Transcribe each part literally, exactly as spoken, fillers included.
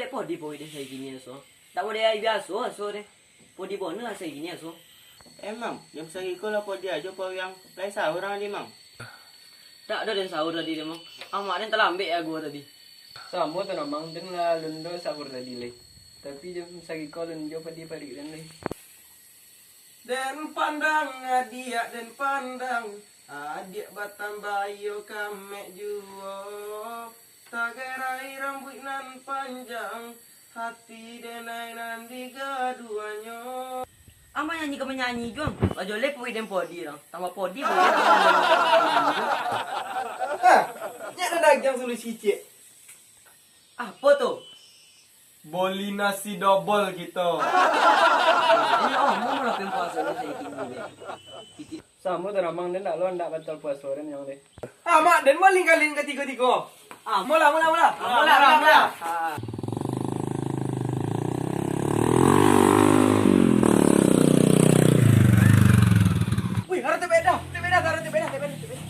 Dek podi pawai den saikini aso. Tak model ari biaso aso deh. Podi bona saikini aso. Emang, jam sagiko lah podi ajo pawai ang. Lai sahur ang tadi, Mang? Tak ado den sahur tadi deh, Mang. Amak den talambek ago tadi. Samo tu nah, Mang, den lah alun do sahur tadi lai. Tapi jam sagiko alun jo padi parik den lai. Den pandang adiak, den pandang adiak batambah iyo kamek juo. Tagarai rambuik nan panjang, hati denai nan digaduanyo. Ama nyanyi ka manyanyi juo, bajoleh pawai den podi lah. Tambah podi pawai den. Hah, nyak nan dagang suluih sicik. Apo tu? Boli nasi dobol kito. Ini oh, mau melakukan puasa ni saya kini deh. Samo tu, Ramang, den ndak lo, ndak batal puaso den yang deh. Amak den maling-kaling katigo-tigo. Ah, mola, mola, mola. Ah, mola, mola, mola. Ah. Wih, harus tepeda, tepeda, harus tepeda, tepeda, tepeda.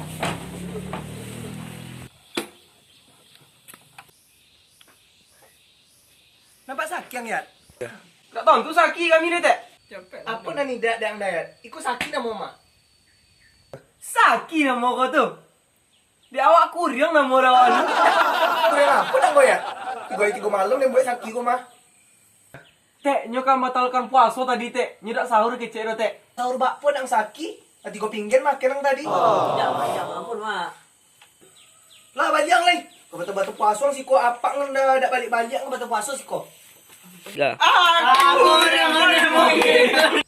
Nampak saki ang, Yat? Ndak tantu saki kami deh, Tek. Apo nan indak dek ang, Yat? Iko saki namo, Mak. Saki namo ko tu? Di awak kuriang namo dah, Wan. Kuriang apo namo, Yat? Tigo hari tigo malam den buek saki ko mah. Tek, nyo kan batalkan puaso tadi, Tek. Nyo dak sahur kecek do, Tek. Sahur bakpo nang saki? Lah tigo pinggan makan nang tadi. Indak, Mak, indak, ampun, Mak. Lah, baliak lai. Kau batal-batal puaso siko, apak ngan dak, dak baliak-baliak kau batal puaso siko. Lah. Ah, aku yang mana mungkin.